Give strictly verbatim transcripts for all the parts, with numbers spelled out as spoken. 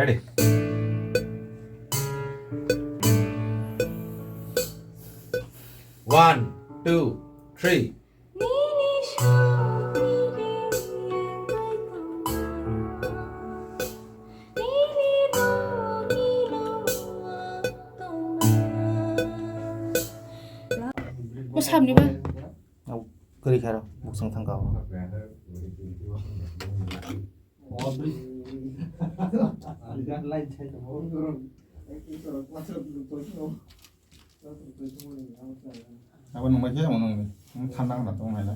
Ready? One, two, three. Mo sabni ba? Kwrwi kha rw, buksong thang ka o. Abo nungbai khe, amo nungbai. Nung thanna khna tong nai la.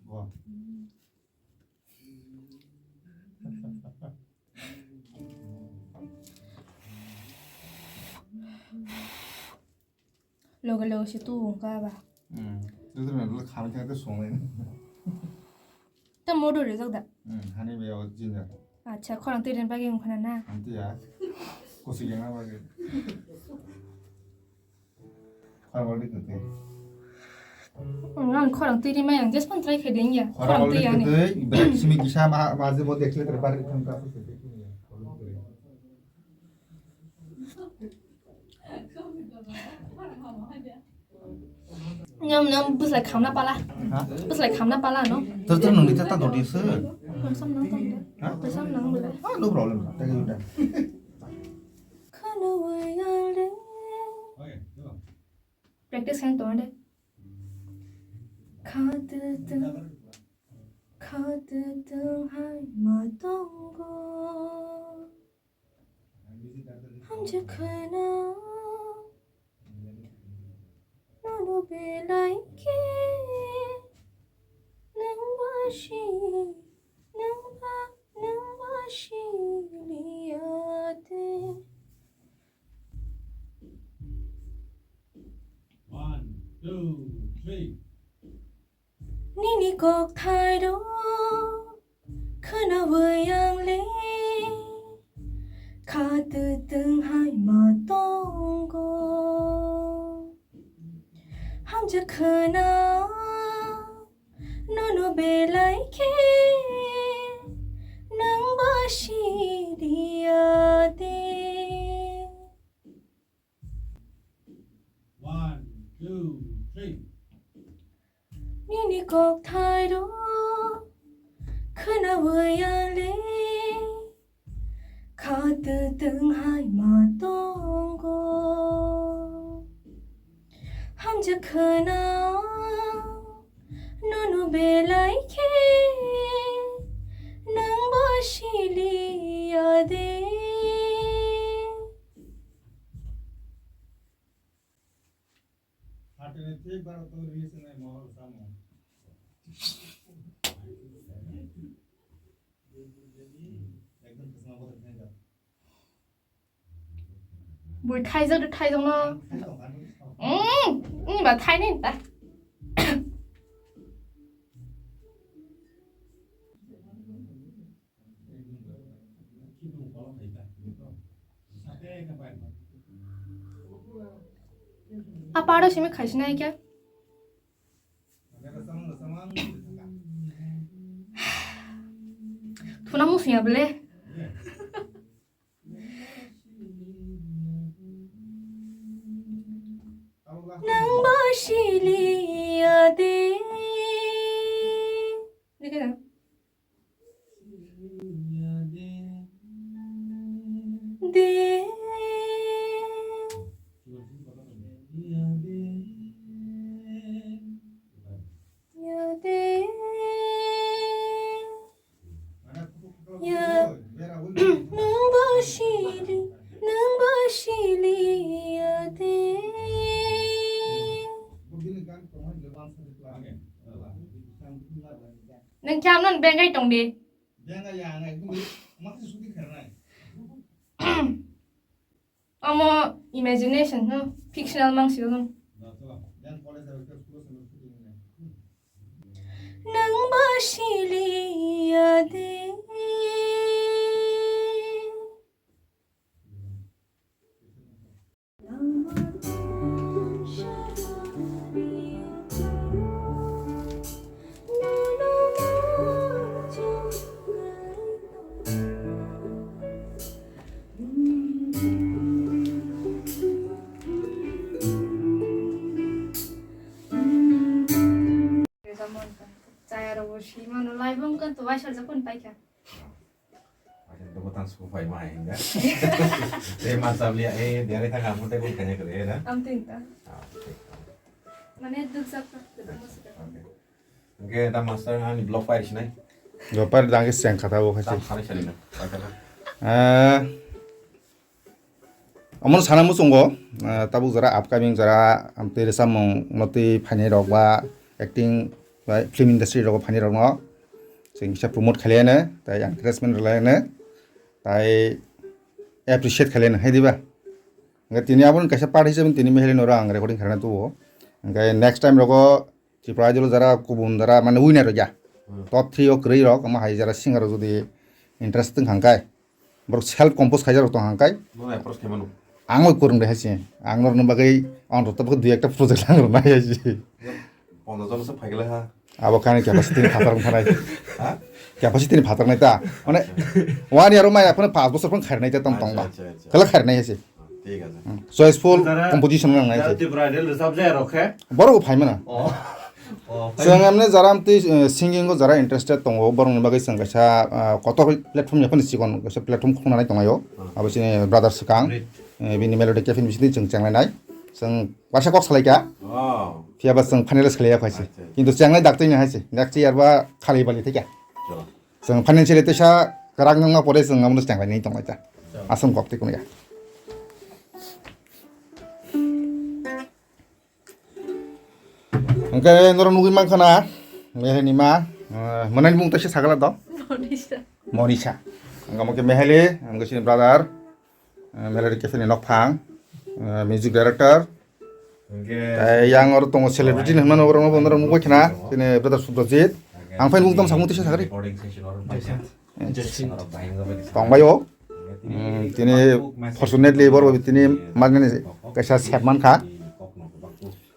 Bo. Loge loge se tu wngkha ba. Hmm. Joto na lo khamwi thang te songlai. Ta modo rijak da. Hmm, hani be o jinja. Acha, khorang twi ren bagwi wngkha na na. Anti ya. Kusi yang na bagwi. Khorang wali kete. Ang khorang twi rimai ang just pon try khe deng ya. Khorang wali kete, simi kisa ma ma je bo dekhle ter bar thang ta. Nyam nyam bwslai khamna pala. Ha? Bwslai khamna pala no. Ter ter nungni ta ta dodi se. Sam nang tong de. Ha? Sam nang bwlai. Ah, no problem. Thank you. Khana wai ang de. Practice kan tong de. Kha tu tu. Kha tu tu hai ma tong go. Hamjakhe no, nono belai khe nwng ba si, nwng ba, nwng ba si liya de. One, two, three. Nini kok thai rok khwnawi ang le kha twtwng hai ma tongo. Hamjakhe no, nono belai khe nwng ba si liya de. One, two, three. Nini kok thai rok khwnawi ang le kha twtwng hai ma tongo. Hamjakhe no, nono belai khe nwng ba si liya de. Hatini thik baro to release nai mohor samo. Ekdom kisma bodo thank you. Bui thaijak de thaijak no. Thaijak no. Mm, mm, ba thai ni ta. A paro simi khaisi nai kya? Thuna musuya bele. Nang ba siliya de. Dikhe na? De. Ya de. Ya. Nang ba sili, nang ba siliya de. Nang kya non bengai tong de. Omo imagination no, fictional mang sio no. Nang ba siliya de. Chaya rok bo si mano lai bong kan to waisa jakon paikha. Akhir to botang suku pai ma hinga. Eh, masa beli, eh, dia kita kamu teh pun kanya kere ya. Am tin ta. Ah, oke. Mane duk jak ta. Oke. Oke, da master ani blog pai sinai. Gopar dang ke seng kata bo Tam khasi. Sari sari na. Pai kata. Eh, Omono sana muchungo, ah, tabuk jora upcoming jora amtwi rwchapmung no twi phainai rok ba acting ba film industry rogo phainai rok no chwng kisa promote khailaiano, tai encouragement rwlaiano, tai appreciate khailaiano, hai diba? Hwnkhe tini aboni kaisa part hisabe tini Mehalino oro ang recording khaina tubuo. Hwnkhe next time rogo Tripura Idol jara kubun jara mane winner rok ya. Hmm. Top three o kwrwi rok, omo hai jara singer rok jodi interest wng kha hwnkhe, borok self compose khaijak rok tong kha hwnkhe, Bono approach khaimano. Ang oi kwrwng de hai se. Ang norokni bagwi, ang rok tabuk dui ekta project lang rok nai hai se. Ponjash jon se phaikle ha. Abo kani capacity ni phatar wng thanai. Ha? Capacity ni phatar nai ta. Mane, one year o maya phone, pas bosor phone khairnai ta tong tong ba. Acha, acha, acha. Kala khairnai hai se. Thik ase. Hmm. Choiceful Jara, composition nang nai jara se. Tripura Idol rwchap jaya rok khe? Borok bo phaimana. Oh. Oh, Chwng phai. Emne jara amtwi, eh, singing o jara interested tongo, borokni bagwi chwng kaisa, ah, kotor platform ni phano chikon kaisa platform khungnai tonglaio. Hmm. Abo chini brother swkang, Great. Eh, bini Melody Cafe ni bisingtwi chwng chenglainai. Chwng waisa kok salaikha. Oh. Phiya ba chwng finalize khlaiya khaisi. Acha, acha. Kintu chenglai daktwi ni haisi. Next year ba khali bali thikya. Chwng financially teisa kwrak wngma pore chwng abono chenglai ni tonglaikha. Chwng. Aswng kok twi kunuya. Hwnkhe norok nugwi mankha na, Mehalini ma, eh, mwnani mung teisa sagala do? Monisa. Monisa. Ang omo khe Mehali, ang khe chini brother, eh, Melody Cafe ni nokphang, eh, music director. Hwnkhe tei yang oro tongo celebrity ni hwnmano, oro norok nugwi khna, chini brother Subrajit. Ang phai nugwi tong sakmung teisa sagari. Recording session oro. Tongbaio. Mm, tini fortunately borok tini manani kaisa sep mankha.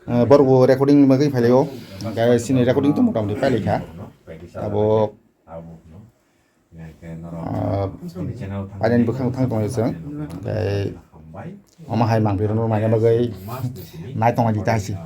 Eh, borok bo recording ni bagwi phailaio. Hwnkhe chini recording to motamoti pailaikha. Abo, ah, painani bwkhang thang tongo chwng. Tei omo hai mangphi rwno maina bagwi nai tonglaidi ta hai se.